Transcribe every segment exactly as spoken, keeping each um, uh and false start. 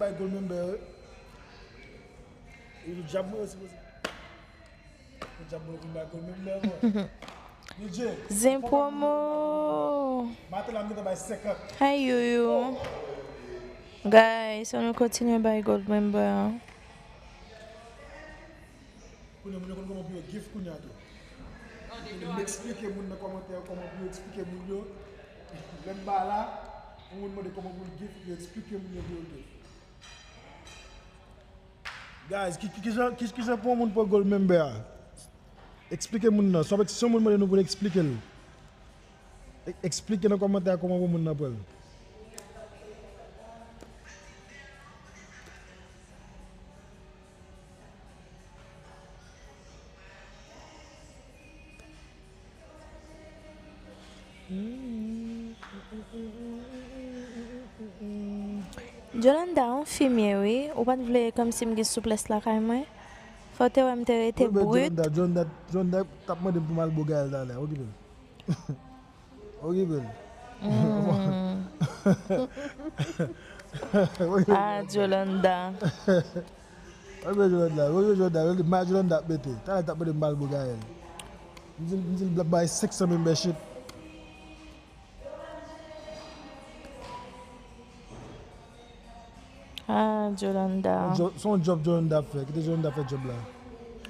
Bay gold member yo. E yo djab mwen yo sipoze. Yo djab mwen vin bay gold member mwen. D J. Zen promo. Maten la m gentan bay senkant. Hey yo yo. Guys, ann nou kontinye bay gold member an. Kounye a, moun yo konn kòman pou yo gift kounye a tou. Kounye a, m eksplike moun nan kòmantè yo kòman pou yo eksplike moun yo. Lè m pa la, yon moun mande kòman pou l gift, yo eksplike moun yo pou yo gift. Guys, ki, ki, ki jan, ki, ki jan pou yon moun pran gold member a? Eksplike moun nan. Si yon moun mande nou pou n eksplike l, e, eksplike nan kòmantè a kòman pou moun nan pran l. Jolanda, yon fi m ye wi. Ou pa t vle kòmsi m gen souplès lakay mwen. Fò w te wè m te rete brit. Jolanda, Jolanda, Jolanda t ap mande m pou m al bo Gaël talè. Okipe l. Okipe l. Ah, Jolanda. Okipe Jolanda. Okipe Jolanda. Mal Jolanda ap mete. Talè t ap mande m al bo Gaël. M di l, m di l bay senk san membership. Ah, Jolanda. Se yon djòb Jolanda ap fè. Kite Jolanda fè djòb la.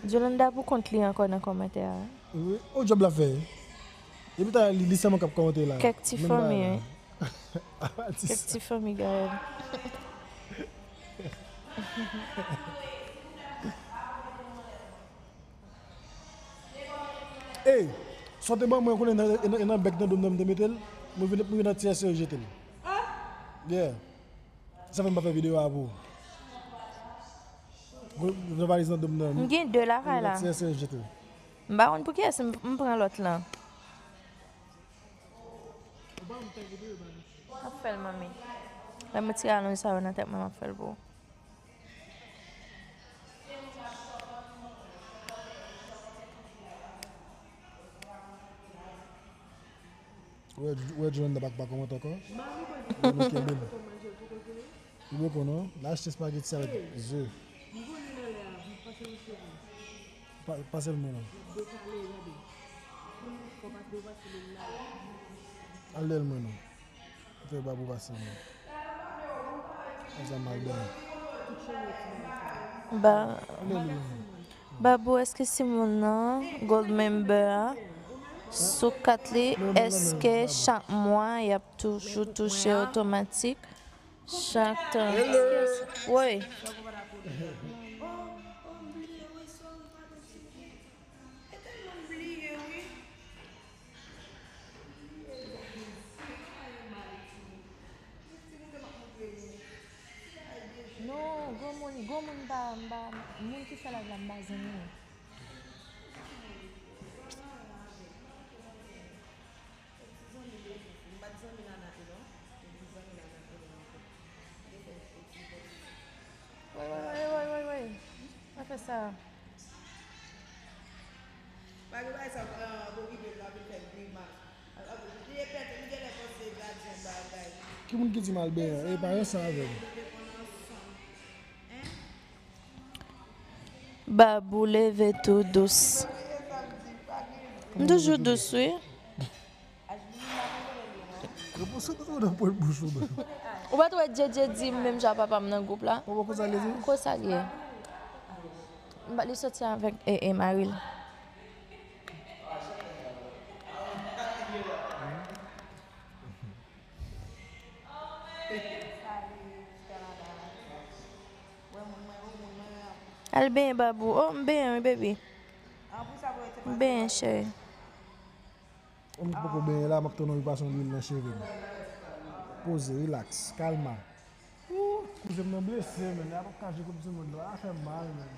Jolanda pou kont li ankò nan kòmantè a. Wi, yon djòb l ap fè. Depi talè li, li sèlman k ap kòmante la. Kèk ti fanmi, wi. Kèk ti fanmi, Gaël. Ey, sa w te ban mwen konnen nan, nan, nan bèk nan do m nan m te mete l, mwen vin, mwen vin nan ti eseye jete l. Yeah. Sa fè m pa fè videyo a pou ou. Mwen, mwen valiz nan do m nan. M gen de lakay la. Mwen vin nan ti eseye jete l. M pa konn pou kiyès m, m pran lòt lan. M ap fè l, manmi. Lè m retire alonj sa yo nan tèt mwen, m ap fè l pou ou. Ou wè, ou wè Jolanda pa, pa kòmante ankò? Ou wè nou kenbe l. Li poko non. N a achte espageti avèk ze. Pa, pase l mwen non. Al dèyè l mwen non. Fè Babou pase l mwen. Konsa m al dèyè. Ba, Babou, èske si moun nan, gold member a, sou kat li, èske chak mwa y ap toujou touche otomatik? Chak tan. Woy. Non, granmoun, granmoun m pa, m pa, moun ki fè live la, m pa zanmi. Woy, woy, woy, woy, woy, woy. Pa fè sa. Pa gen bagay sa, ah, pou ki pèp la vin fè grimas. Ah, ah, li genlè panse gadyen bagay. Ki moun ki di m al benyen? E pa yon sa avè m. Babou leve tou dous. M toujou dous, wi. Ou pa t wè Djedje di m menm jan papa m nan gwoup la? Ou pa konn sa l ye? Konsa l ye. M pa, li soti avèk, e, e, mari l. Al benyen, Babou. Oh, m benyen wi, baby. M benyen, cheri. Ou menm ki poko benyen la, m ap tann ou pase yon lwil nan cheve m. Poze, rilaks, kalma. Ooh, kouzen m nan blese, menn. Li p ap ka jwe kòm timoun non. Li fè m mal, menn.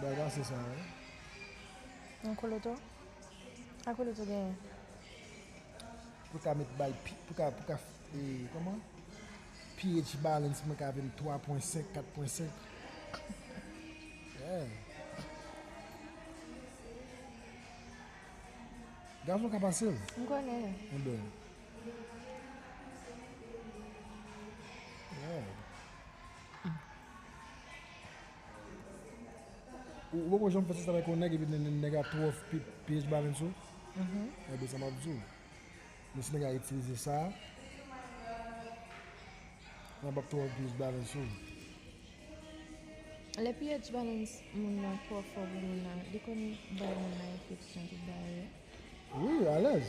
Bay pase sa, wi. Yon koloto? A koloto genyen? Pou ka met bay pi, pou ka, pou ka, e, kòman? P pH balance mwen ka vin twa pwen senk, kat pwen senk. Yeah. Gason ka pase l. M konnen. Enben. Yeah. Ou, ou poko janm fè sèks avèk yon nèg epi nèg, nèg la twò pH balance ou? Enben, sa m ap di w. Men si nèg la itilize sa, nèg la p ap twò pH balance ou. Lè pH balance moun nan twò fò pou moun nan, li konn bay moun nan enfeksyon tout bagay. Wi, alèz.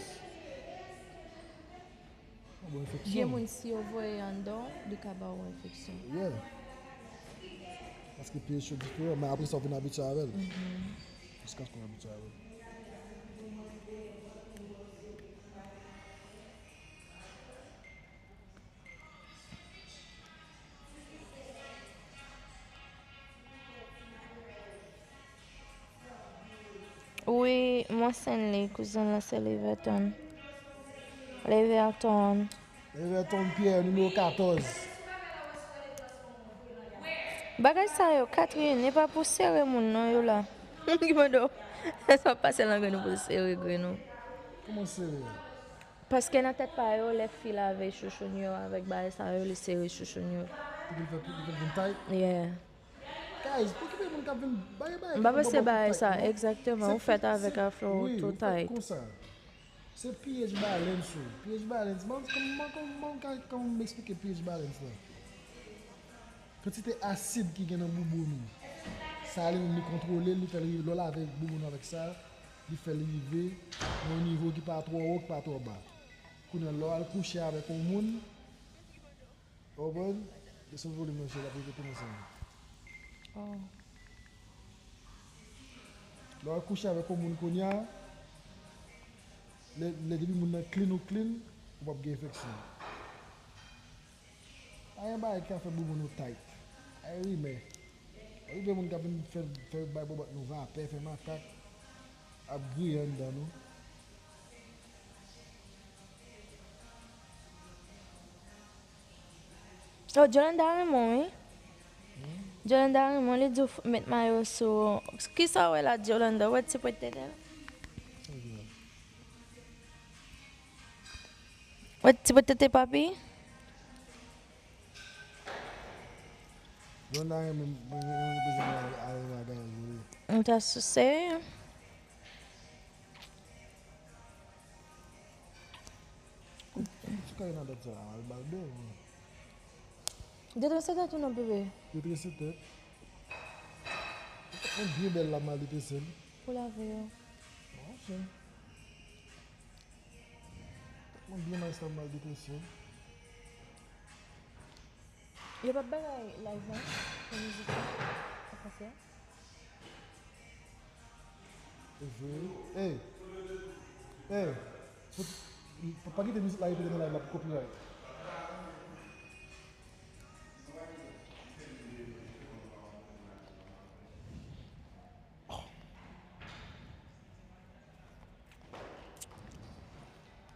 Gen moun, si yo voye anndan w, li ka ba w enfeksyon. Yeah. Paske pH yo diferan, men apre sa, w vin abitye avè l. Jiskaske w abitye avè l. Wi, mwen sèn li, kouzen l lan se Leverton. Leverton. Leverton Pierre, nimewo katòz. Bagay sa yo, Catherine, e pa pou sere moun non, yo la. Ki mande w, èske w ap pase nan grenn ou pou l sere grenn ou? Kòman sere a? Paske nan tèt pa yo, lè fi lave chouchoun yo avèk bagay sa yo, li sere chouchoun yo. Pou li fè, pou li fè vin tight? Yeah. Guys, pa okipe moun k ap vin bay bagay. M pa panse bagay sa, egzakteman. Ou fèt avèk aflò ou tou tight. Konsa. Se pH balance ou. pH balance, man, kòman, kòman, kòman, kòman m eksplike pH balance la? Kantite asid ki gen nan bouboun ou. Sa li menm li kontwole l, li fè l rive, lè w lave bouboun ou avèk sa, li fè l rive nan yon nivo ki pa twò wo, ki pa twò ba. Kounye a, lè w al kouche avèk yon moun, ou konprann? Desann volim nan, cheri, l ap rete tou ansanm. Oh. Lè w al kouche avèk yon moun kounye a, lè, lè depi moun nan clean ou clean, ou p ap gen enfeksyon. Pa gen bagay ki ka fè bouboun ou tight. Ay rimè. Ay gen moun k ap vin fè, fè bay bòbòt nou vapè, fè makak, ap griye anndan nou. Oh, Jolanda renmen w, wi. Jolanda renmen w, li di w f-, met mayo sou ou. Kisa w wè la, Jolanda? Ou wè ti pwent tete l? Ou wè ti pwent tete papi? Jolanda renmen, renmen, renmen bezwen al, al nan gaz, wi. M ta souse. Ti kay nan dat sa, al ba l de, wi. Detrese tèt ou non, bebe. Detrese tèt. Mwen byen bèl la, m al detrese l. Pou lave yo. Bon, se. Mwen byen nice la, m al detrese l. Yo p ap bagay live lan pou mizik la an fransè a? Ey, ey, pa, pa kite mizik la repete nan live la pou copyright.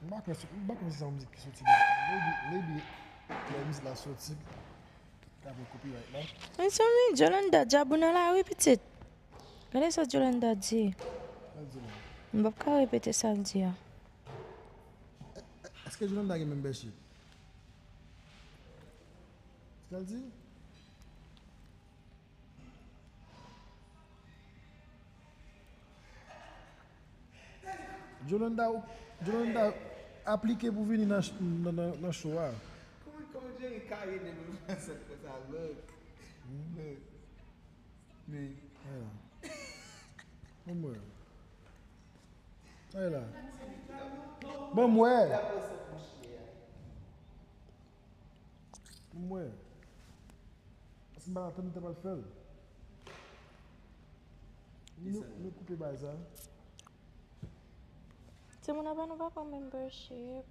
M pa kwè, m pa kwè se yon mizik ki soti deja. Maybe, maybe lè mizik la soti, ta pran copyright la. Mezanmi, Jolanda djab ou nan lari, pitit. Gade sa Jolanda di. Sa l di la? M p ap ka repete sa l di a. Èske Jolanda gen menm bèchit? Sa l di? Jolanda, Jolanda aplike pou vini nan, nan, nan, nan show a. Kòman, kòman Jerry ka rele moun fransè konsa, look. Look. Men. Ban m wè. Ban m wè. Ban m wè. Paske m pa t atann li ta pral fè l. Nou, nou koupe bagay sa. Timoun apa nou pa pran membership.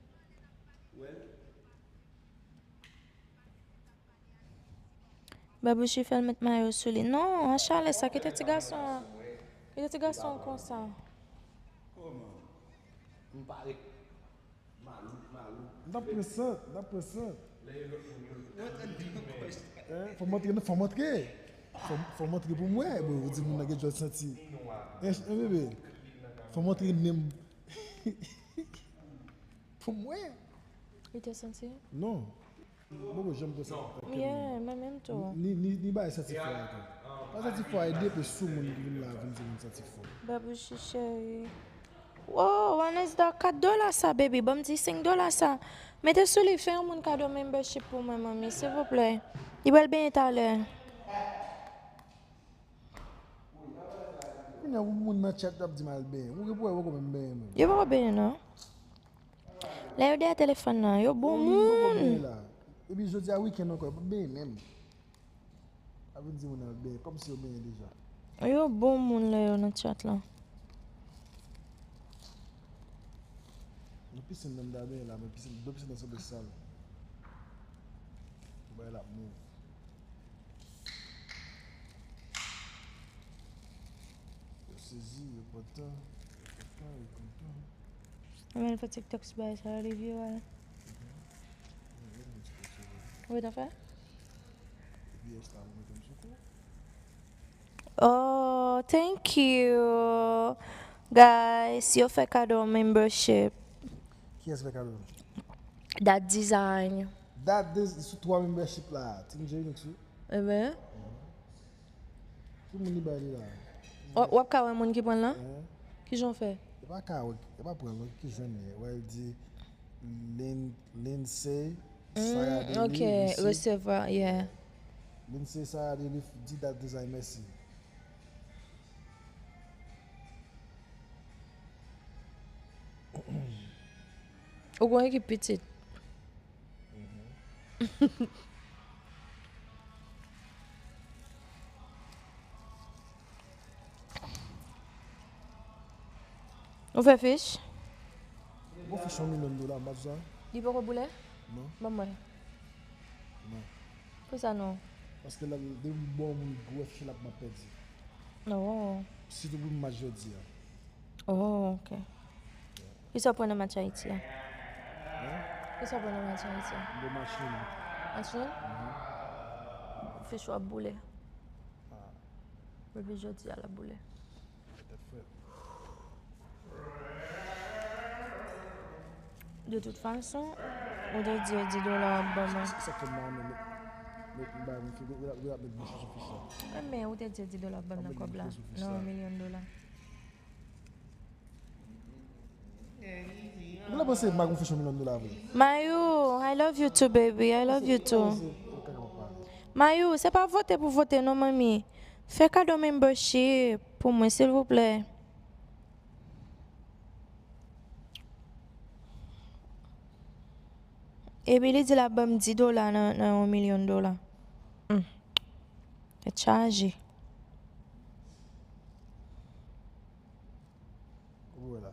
Babouchi fè l met mayo sou li. Non, an chalè sa, kite ti gason an. Kite ti gason an konsa. Kòman? M pare. Malouk, malouk. M t ap pran sant, m t ap pran sant. Hein? Fò m antre, fò m antre. Fò, fò m antre pou m wè. Bon, ou di moun nan gen djòl santi. Hein, hein, bebe? Fò m antre menm. Pou m wè. Li te santi? Non. Mwen poko janm pran sa. Yeah, mwen menm tou. Ni, ni, ni bay santi fò ankò. Pa santi fò a, e depi sou moun ki vin la, vin di moun santi fò. Babouchi cheri. Wow, Anasda, kat dola sa, baby. Ban m di senk dola sa. Mete sou li, fè yon moun kado membership pou mwen, manmi, silvouplè. Li pral benyen talè. Kounye a, yon moun nan chat ap di m al benyen. Ou gen pou wè, poko menm benyen, menm. Yo poko benyen, non. Lè yo dèyè telefòn nan, yo bon moun. Epi jodi a wikenn ankò, yo p ap benyen menm. Ap vin di moun al benyen, kòmsi yo benyen deja. Yo bon moun lè yo nan chat la. Nan pisin nan m ta benyen la, men pisin, dlo pisin nan sanble sal. Bagay la ap move. Yo sezi, yo kontan, yo kontan, yo kontan. Mwen fè TikTok sou bagay sa yo, li viral. Ou gentan fè? Epi yès la, mwen mete m sou kou. Oh, thank you. Guys, yo fè kado membership. Kiyès fè kado? That Design. That Design, sou twa membership la, Team J Unix, wi. Ebyen. Ki moun li bay li la? W ap ka wè moun ki pran l lan? Kijan w fè? E pa ka wè, e pa pran l non, ki jwenn li. Wè, l di Lin-, Lindsay, Sarah Daly, ok, resevwa, yeah. Lindsay, Sarah Daly, di That Design mèsi. Ou gon ekip pitit. Ou fè fich? Bon, fich yon milyon dola, m pa di sa. Li poko boule? Non. Ban mwen. Non. Poukisa non? Paske lè, depi m ba yon moun gwo fich la, m ap pèdi. Oh. Sitou pou match jodi a. Oh, ok. Kisa w pran nan match Ayiti a? Hein? Kisa w pran nan match Ayiti a? M pran machin. Machin? Mhm. Fich w ap boule. Ah. Epi jodi a l ap boule. Tèt frèt. De tout fason, ou te di yo di dola w ap ban mwen. Sa k fè m pa renmen met, met, m pa renmen fè, yo ap met bouch sou fich la. Men ou te di yo di dola w ap ban mwen kòb la. Nan yon milyon dola. Ou genlè panse m pa gon fich yon milyon dola vre? Mayou, I love you too, baby. I love you too. Mayou, se pa vote pou vote non, manmi. Fè kado membership pou mwen, silvouplè. Epi li di l ap ban m dis dola nan, nan yon milyon dola. Hmm. Tèt chaje. Ou wè la.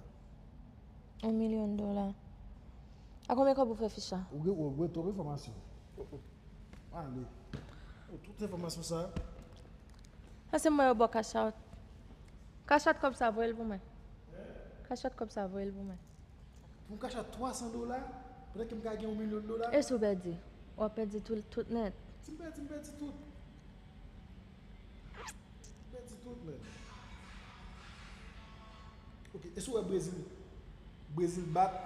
Yon milyon dola. A konbyen kòb ou fè fich la? Ou gen, ou gen twòp enfòmasyon. Oh, oh. Ale. Oh, tout enfòmasyon sa. Pase m wè yo ba w cash out. Cash out kòb sa, voye l pou mwen. Cash out kòb sa, voye l pou mwen. Pou m cash out twa san dola, pandan ke m ka gen yon milyon dola. E si w pèdi? W ap pèdi tout, tout nèt. Si m pèdi, m pèdi tout. M pèdi tout, man. Ok, e si w wè Brezil, Brezil bat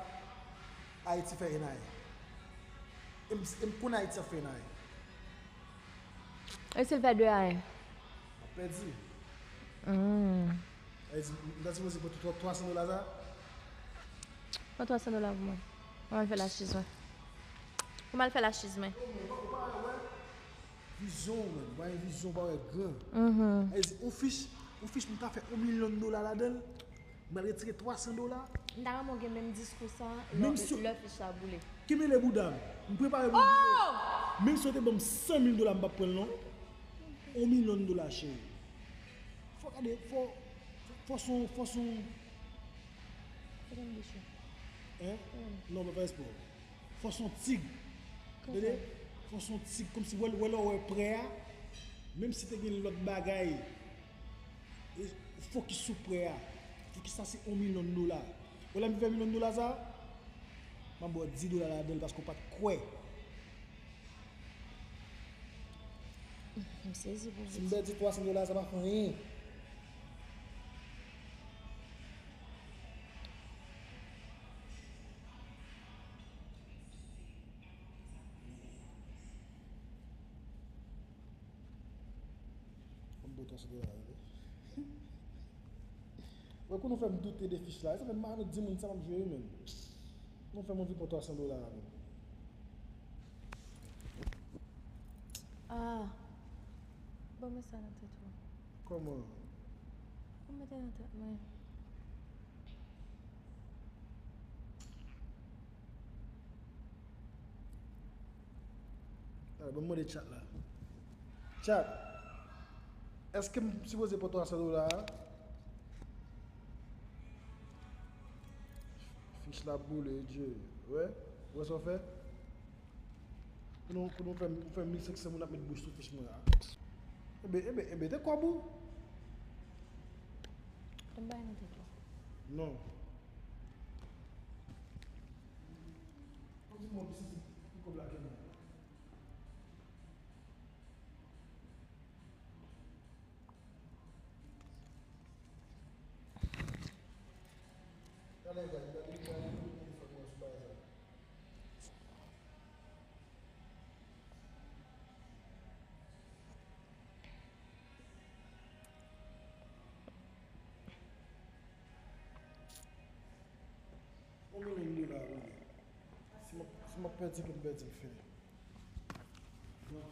Ayiti fè en a en? E m, e m konn Ayiti ap fè en a en. E si l fè de a en? M ap pèdi. Hmm. Sa vle di, m ta sipoze pran twa, twa san dola sa? Pran twa san dola pou mwen. Pou m al fè lachiz mwen. Pou m al fè lachiz mwen. Vizyon, man. Ou pa gen vizyon, ou pa wè gran. Mhm. Sa vle di, yon fich, yon fich, m ka fè yon milyon dola ladan l. M pral retire twa san dola. M ta renmen w gen menm diskou sa lè, lè fich la boule. Ki mele bouda m. M prepare pou m boule. Oh! Menm si w te ban m san mil dola, m p ap pran l non. Yon milyon dola, cheri. Fò gade, fò, fò son, fò son. Hein? Non, pa fè espò. Fò son tig. Tande? Fò son tig, kòmsi wè, wè lè w wè prè a. Menm si te gen lòt bagay. E fokis sou prè a. Fokis sa se yon milyon dola. Ou lè m fè milyon dola sa, m ap ba w dis dola ladan l paske w pa t kwè. M sezi pou piti. Si m pèdi twa san dola, sa pa fè anyen. Ban m pran twa san dola a, wi. Wè, kou nou fè m doute de fich la. Sa fè m pa annik di moun sa m ap jwe, wi, menm. Nou fè m anvi pran twa san dola a, menm. Ah. Ban mwen sa nan tèt ou. Kòman? Ban mete nan tèt mwen. Alò, ban m mande chat la. Chat, èske m sipoze pran twa san dola a? Fich la boule, Dye. Wè? Wè sa w fè? Pou nou, pou nou fè, fè mil senk san moun ap met bouch sou fich mwen a. Enben, enben, enben, te kòb ou? Te bay nan tèt ou. Non. Ou di mwen pitit ki kòb la gen nan. Talè gade, gade, gade, gade, gade, fòk mwen sou bagay sa. Yon milyon dola, wi. Si m ap, si m ap pèdi, pou m pèdi, m fini. Non.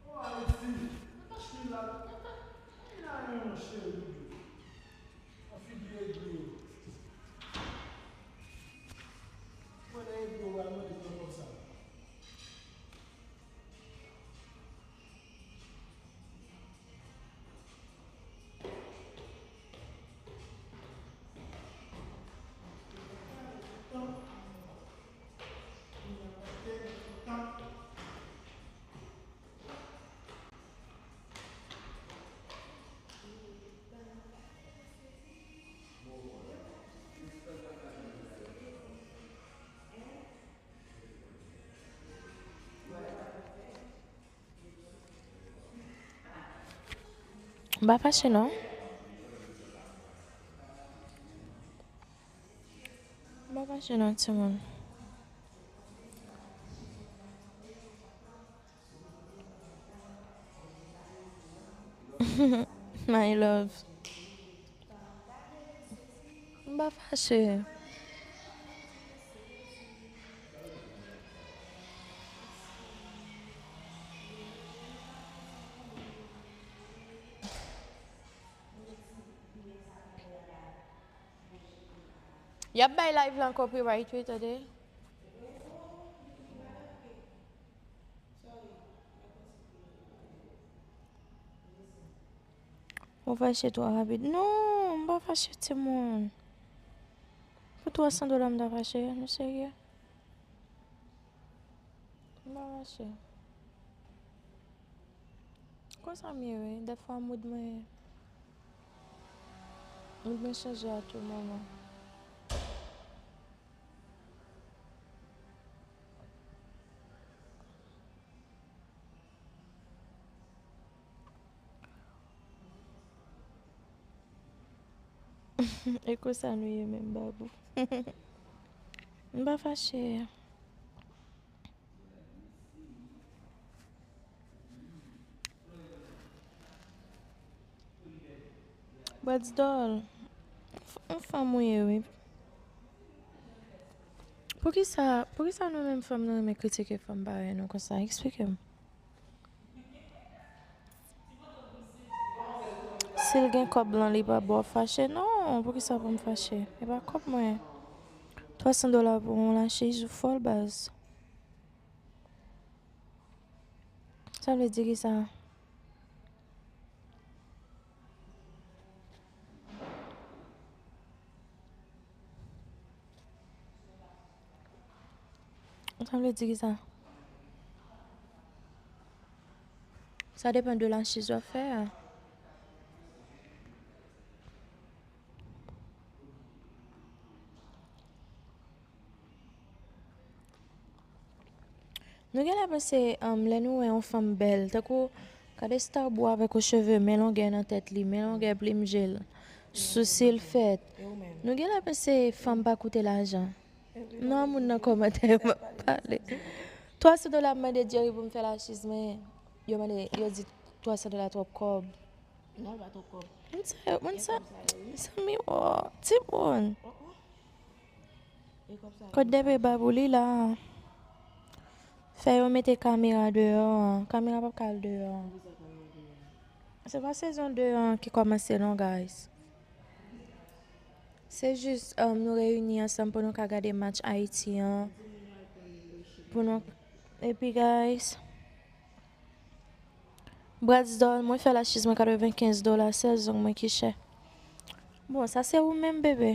Oh, Haïti, kaka chmil la, kaka, ay la yon cheri. An figi egri yo. Mwen nan egri yo, al mande pran kòb sa. M pa fache non. M pa fache non, timoun. My love. M pa fache. Y ap bay live lan copyright wi, tande. Ou fache twò rapid. Non, m pa fache, timoun. Pou twa san dola m ta fache, nou serye? M pa fache. Konsa m ye wi, dèfwa mood mwen, mood mwen chanje a tou moman. E konsa nou ye menm, babou. M pa fache. Bradzdòl, yon fanm ou ye wi. Poukisa, poukisa nou menm fanm nou renmen kritike fanm parèy nou konsa? Eksplike m. Si l gen kòb lan, li pa ba w fache? Non, poukisa pou m fache? E pa kòb mwen. Twa san dola pou yon lachiz, ou fòl baz. Sa vle di kisa? Sa vle di kisa? Sa depann de lachiz w ap fè a. Nou genlè panse, um, lè nou wè yon fanm bèl, tankou, gade Starboy avèk yon cheve men longè nan tèt li, men longè plim je l, sousi l fèt. Nou genlè panse fanm pa koute lajan. Non, moun nan kòmantè yo ap pale. Twa san dola m mande Jerry pou m fè lachiz, men yo mande, yo di twa san dola twòp kòb. Non, l pa twòp kòb. Moun sa yo, moun sa, mezanmi, wo, timoun. Kot depe Babou li la. Fè yo mete kamera deyò an. Kamera p ap ka al deyò an. Se pa sezon de an ki kòmanse non, guys. Se jis, um, nou reyini ansanm pou nou ka gade match Ayiti an. Pou nou, epi, guys, Brazdor, mwen fè lachiz mwen katrevenkenz dola, sèl zong mwen ki chè. Bon, sa se ou menm, bebe.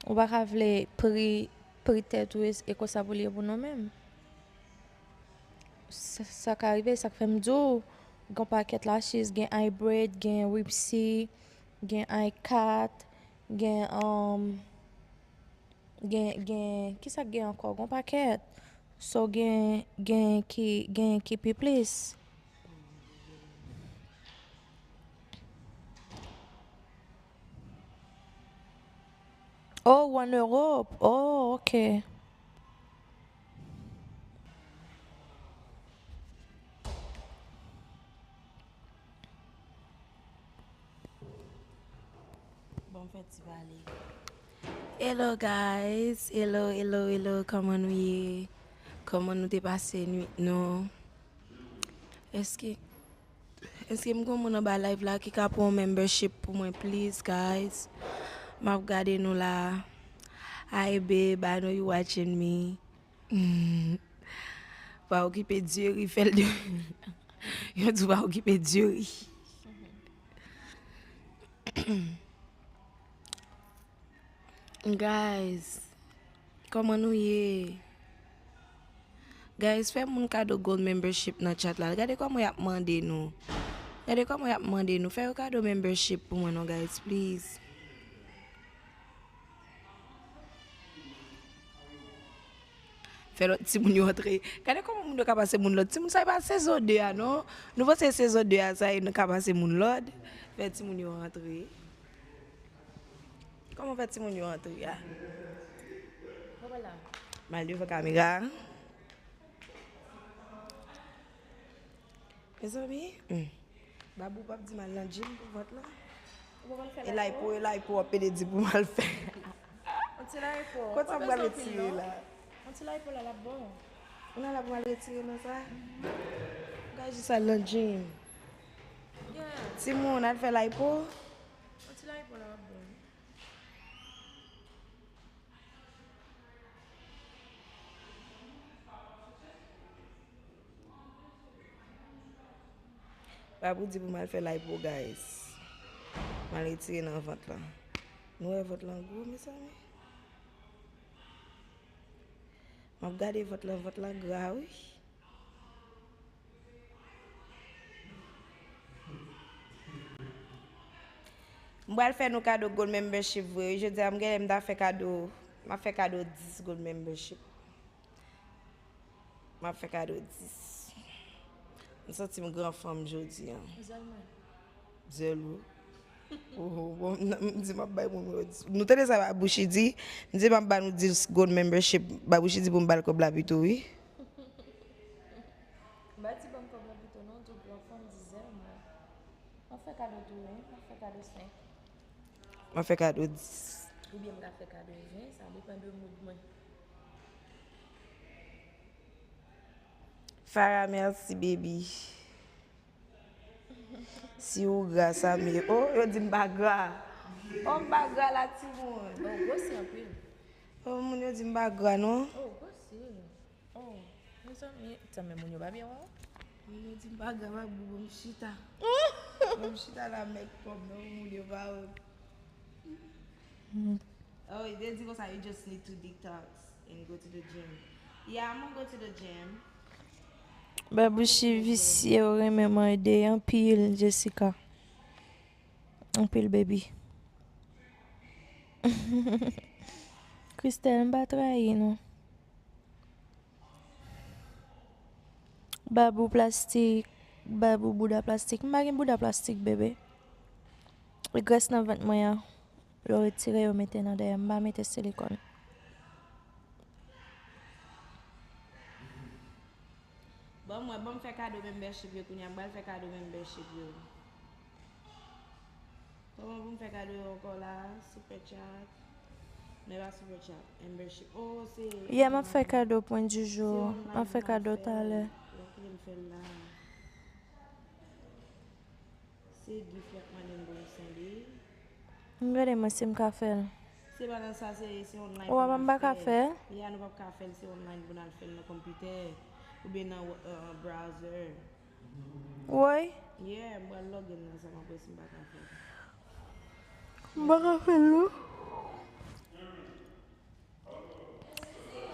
Ou pa ka vle pri, pri tèt ou e, e konsa pou l ye pou nou menm. Sa, sa ka rive, sa k fè m di w, gen yon pakèt lachiz, gen Hybrid, gen Ripsy, gen iCat, gen, um, gen, gen, kisa k gen ankò? Gen yon pakèt. So, gen, gen ki, gen ki pi plis. Oh, ou an Ewòp. Oh, ok. Bon, m fè ti pale. Hello, guys. Hello, hello, hello. Kòman nou ye? Kòman nou te pase nuit nou? Èske, èske m gon moun anba live la ki ka pran membership pou mwen, please, guys? M ap gade nou la. Hi, babe. I know you watching me. Pa okipe Jerry, fè l de. Yo di w pa okipe Jerry. Guys, kòman nou ye? Guys, fè moun kado gold membership nan chat la. Gade kòman y ap mande nou. Gade kòman y ap mande nou. Fè yo kado membership pou mwen non, guys, please. Fè lòt timoun yo antre. Gade kòman moun yo ka pase moun lòd. Timoun sa e pa sezon de a non. Nou panse sezon de a sa e nou ka pase moun lòd. Fè timoun yo antre. Kòman fè timoun yo antre a? Mal devan kamera. Mezanmi, hmm. Babou p ap di m al nan gym pou vant lan. Ou pa konn fè lipo? E lipo, e lipo w ap pede di pou m al fè. On ti lipo. Kote sa m pral retire la? On ti lipo la, l ap bon. Ou nan la pou m al retire nan sa? M ka jis al nan gym. Yeah. Timoun, al fè lipo. On ti lipo la, l ap bon. Babou di pou m al fè lipo, guys. M al retire nan vant lan. Nou wè vant lan gwo, mezanmi? M ap gade vant lan, vant lan gra, wi. M pral fè nou kado gold membership vre, wi. Jodi a, m genlè m ta fè kado, m ap fè kado dis gold membership. M ap fè kado dis. M santi m gran fanm jodi a. Zèl mwen. Zèl ou. Oh, bon, m, m di m ap bay moun yo dis. Nou tande sa Babouchi di? M di m ap ba nou dis gold membership. Babouchi di pou m ba l kòb la pito, wi. M pa di ban m kòb la pito, non, tou gran fanm di zèl mwen. M ap fè kado tou, wi. M ap fè kado senk. M ap fè kado dis. Oubyen m ka fè kado ven, sa depann de mood mwen. Farah, merci, baby. Si ou gra, sa m ye. Oh, yo di m pa gra. Oh, m pa gra la, timoun. Oh, gwosi anpil. Oh, moun yo di m pa gra, non. Oh, gwosi. Oh, mezanmi, tanmen moun yo pa byen wè w. Moun yo di m pa gra, pa bou, bon, m chita. Bon, m chita la, mèk pòm, non, moun yo pa wè m. Oh, they di konsa, you just need to detox and go to the gym. Yeah, I'm gonna go to the gym. Babouchi visye, ou renmen mande anpil, Jessica. Anpil, baby. Christelle, m pa trayi, non. Babou plastik, babou bouda plastik. M pa gen bouda plastik, bebe. E grès nan vant mwen an, yo retire, yo mete nan dèyè. M pa mete silikòn. Bon, mwen, bon, m fè kado membership yo kounye a. M pral fè kado membership yo. Kòman pou m fè kado yo ankò la? Super chat. Men pa super chat. Membership. Oh, se Yeah, m ap fè online. Kado pwen di Se jou. M ap online fè pou n al kado fè talè. Yo kile m fè l la. Se gift y ap mande m pou m sende. M gade mwen si m ka fè l. Se pa nan sa, se, se online Ou wè pou n m ap pa ka fè. Fè l? Yeah, nou p ap ka fè l, se online pou n al fè l nan konpitè oubyen nan, uh, browser. Woy. Yeah, m pral login nan sa, m ap wè si m pa ka fè l. M pa ka fè l, non.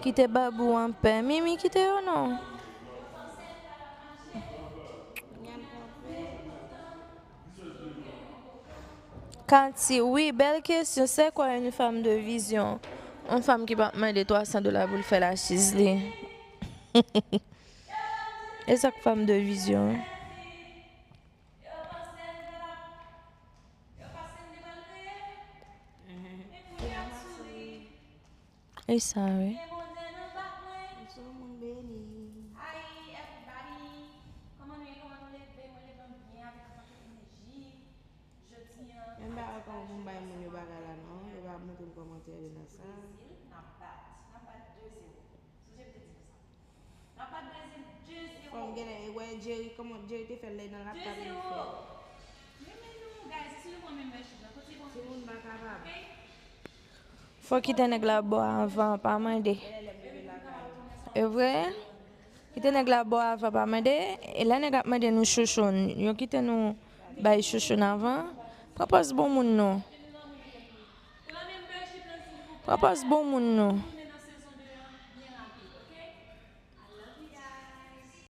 Kite babou anpè. Mimi, kite yo non. Katy, wi, bèl kesyon. C'est quoi une femme de vision? Yon fanm ki p ap mande twa san dola pou l fè lachiz li. E sa k fanm de vizyon? E sa, wi. Bonso, moun beni. Hi, everybody. Kòman nou ye? Kòman nou leve? Mwen leve m byen avèk anpil enèji. Jodi a, Men m pa wè kòman pou m bay moun yo bagay la, non. Yo pa montre m kòmantè yo nan sa. Brezil, n ap bat. N ap bat de zewo. Sonje m te di nou sa. N ap bat Brezil de zewo. Fò m genlè wè Jerry, kòman Jerry te fè l lè nan laptòp li fè. Timoun pa kapab. Fò kite nèg la bò avan, pa mande. E vre? Kite nèg la bò avan, pa mande. E lè nèg ap mande nou chouchoun, yo kite nou bay chouchoun avan. Pran pòz bon moun nou. Pran pòz bon moun nou.